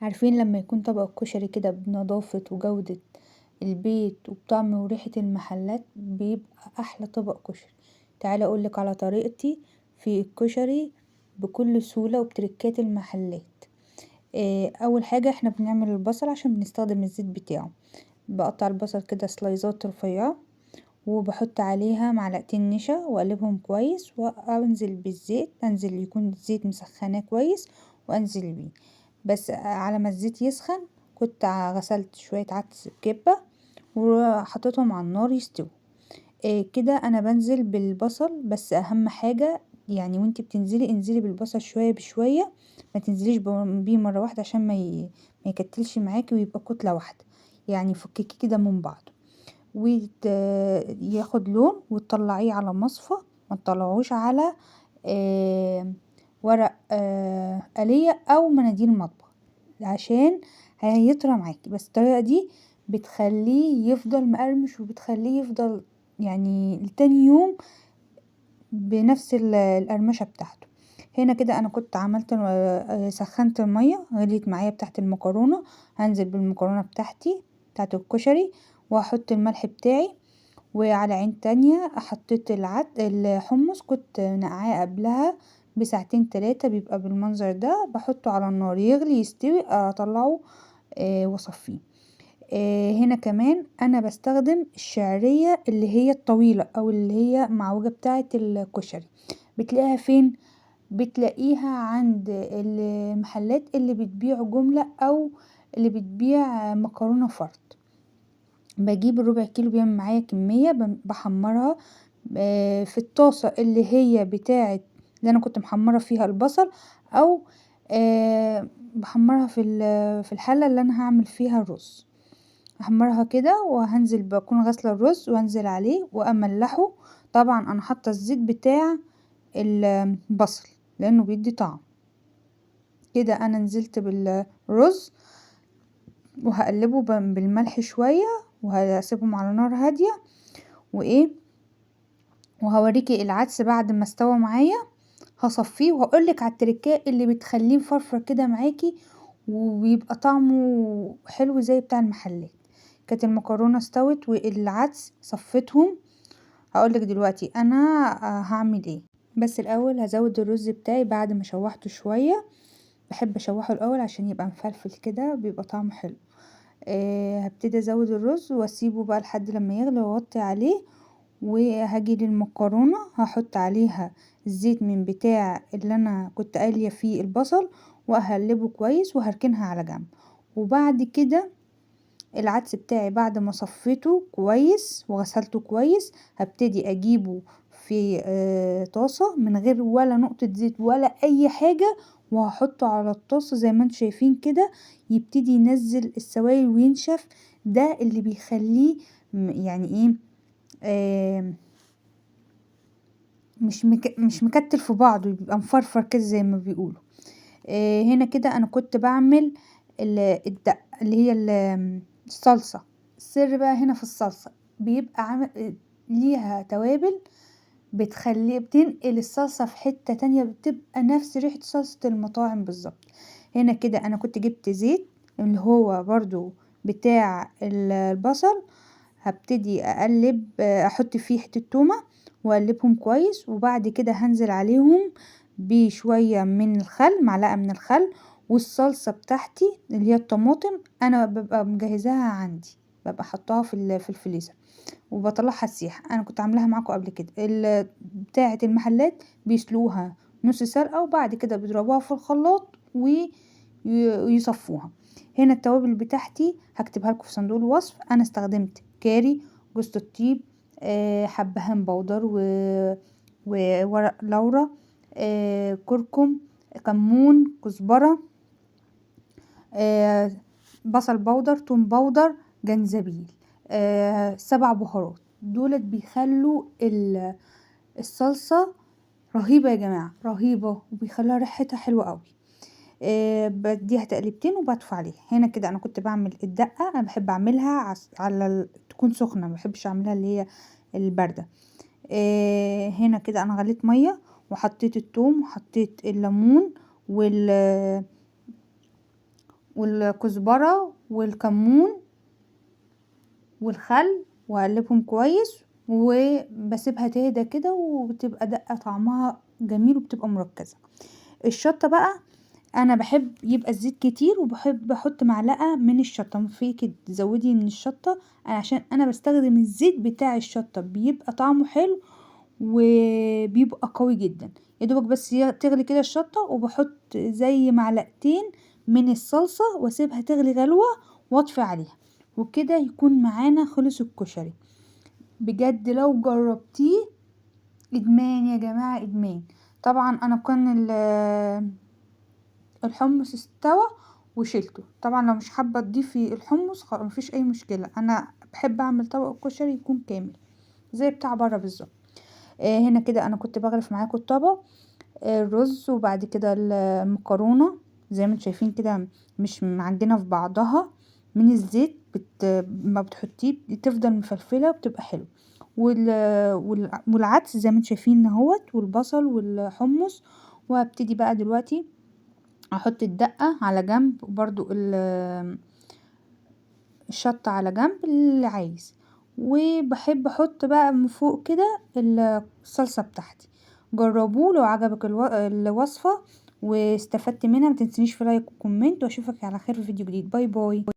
عارفين لما يكون طبق الكشري كده بنظافة وجودة البيت وبطعم وريحة المحلات بيبقى احلى طبق كشري. تعالى اقولك على طريقتي في الكشري بكل سهولة وبتركات المحلات. اول حاجة احنا بنعمل البصل عشان بنستخدم الزيت بتاعه. بقطع البصل كده سلايزات رفيعة وبحط عليها معلقتين نشا واقلبهم كويس وانزل بالزيت، انزل يكون الزيت مسخناه كويس وانزل بيه. بس على ما الزيت يسخن كنت غسلت شوية عدس بكبة وحطيتهم على النار يستووا. كده انا بنزل بالبصل، بس اهم حاجة وانتي بتنزلي انزلي بالبصل شوية بشوية، ما تنزليش بيه مرة واحدة عشان ما يكتلش معاكي ويبقى كتلة واحدة، فككيه كده من بعضه وياخد لون وتطلعيه على مصفى، ما تطلعوش على ورق آلية او مناديل مطبخ عشان هيطرى معاكي. بس الطريقة دي بتخليه يفضل مقرمش وبتخليه يفضل لتاني يوم بنفس القرمشة بتاعته. هنا كده انا كنت سخنت المية، غليت معايا بتاعت المكرونة، هنزل بالمكرونة بتاعتي بتاعت الكشري واحط الملح بتاعي. وعلى عين تانية حطيت الحمص كنت نقعاه قبلها بساعتين تلاتة، بيبقى بالمنظر ده، بحطه على النار يغلي يستوي اطلعه، واصفيه. هنا كمان انا بستخدم الشعرية اللي هي الطويلة او اللي هي معوجة بتاعة الكشري. بتلاقيها فين؟ بتلاقيها عند المحلات اللي بتبيع جملة او اللي بتبيع مكرونة فرد. بجيب الربع كيلو بيعمل معايا كمية، بحمرها، في الطاسة اللي هي بتاعة اللي انا كنت محمرة فيها البصل، او، بحمرها في الحلة اللي انا هعمل فيها الرز. هحمرها كده وهنزل، بكون غاسلة الرز وانزل عليه واملحه. طبعا انا حاطة الزيت بتاع البصل لانه بيدي طعم. كده انا نزلت بالرز وهقلبه بالملح شوية وهسيبهم على نار هادية. وهوريكي العدس بعد ما استوى معايا هصفيه وهقولك على التركايه اللي بتخليه مفرفر كده معاكي وبيبقى طعمه حلو زي بتاع المحلات. كانت المكرونة استوت والعدس صفيتهم، هقولك دلوقتي انا هعمل ايه. بس الاول هزود الرز بتاعي بعد ما شوحته شوية، بحب اشوحه الاول عشان يبقى مفلفل كده بيبقى طعمه حلو. هبتدي ازود الرز واسيبه بقى لحد لما يغلي واوطي عليه. وهاجي للمكرونة هحط عليها الزيت من بتاع اللي انا كنت قالية فيه البصل وهقلبه كويس وهركنها على جنب. وبعد كده العدس بتاعي بعد ما صفيته كويس وغسلته كويس هبتدي اجيبه في طاسة من غير ولا نقطة زيت ولا اي حاجة، وهحطه على الطاسة زي ما انتم شايفين كده، يبتدي ينزل السوائل وينشف. ده اللي بيخليه يعني ايه، مش مكتل في بعضه، بيبقى مفرفر كده زي ما بيقولوا. هنا كده انا كنت بعمل الدقة اللي هي الصلصة. السر بقى هنا في الصلصة بيبقى ليها توابل بتنقل الصلصة في حتة تانية، بتبقى نفس ريحة صلصة المطاعم بالظبط. هنا كده انا كنت جبت زيت اللي هو برضو بتاع البصل، هبتدي احط فيه حتة تومة واقلبهم كويس، وبعد كده هنزل عليهم بشوية من الخل، معلقة من الخل، والصلصة بتاعتي اللي هي الطماطم انا ببقى مجهزاها عندي، ببقى حطاها في الفريزر وبطلعها تسيح. انا كنت عاملاها معاكم قبل كده. بتاعة المحلات بيسلقوها نص سلقة وبعد كده بيضربوها في الخلاط ويصفوها. هنا التوابل بتاعتي هكتبها لكم في صندوق الوصف. انا استخدمت كاري، جوز الطيب، حبهان بودر وورق لورا، كركم، كمون، كزبرة، بصل بودر، توم بودر، جنزبيل، 7 بهارات. دولت بيخلوا الصلصة رهيبة يا جماعة، رهيبة، وبيخلوها ريحتها حلوة قوي. بديها تقليبتين وبطفي عليها. هنا كده انا كنت بعمل الدقة، انا بحب اعملها على تكون سخنة، ما بحبش اعملها اللي هي الباردة. هنا كده انا غليت مية وحطيت التوم وحطيت الليمون والكزبرة والكمون والخل، واقلبهم كويس وبسيبها تهدى كده، وبتبقى دقة طعمها جميل وبتبقى مركزة. الشطة بقى انا بحب يبقى الزيت كتير، وبحب احط معلقة من الشطة، فيكي تزودي من الشطة عشان انا بستخدم الزيت بتاع الشطة بيبقى طعمه حلو وبيبقى قوي جدا. يا دوبك بس تغلي كده الشطة، وبحط زي معلقتين من الصلصة واسيبها تغلي غلوة واطفي عليها، وكده يكون معانا خلص الكشري. بجد لو جربتيه ادمان يا جماعة، ادمان. طبعا انا كان الحمص استوى وشيلته. طبعا لو مش حابة تضيفي الحمص مفيش اي مشكلة، انا بحب اعمل طبق الكشري يكون كامل زي بتاع بره بالظبط. هنا كده انا كنت بغرف معاكم الطبق، الرز وبعد كده المكرونة زي ما انتم شايفين كده مش معجنة في بعضها من الزيت، ما بتحطيه بتفضل مفلفلة وبتبقى حلوة. والعدس زي ما انتم شايفين اهوت، والبصل والحمص. وهبتدي بقى دلوقتي احط الدقة على جنب، وبرضو الشطة على جنب اللي عايز. وبحب احط بقى من فوق كده الصلصة بتاعتي. جربوه لو عجبك الوصفة واستفدت منها، ما تنسونيش في like و comment، واشوفك على خير في فيديو جديد. bye bye.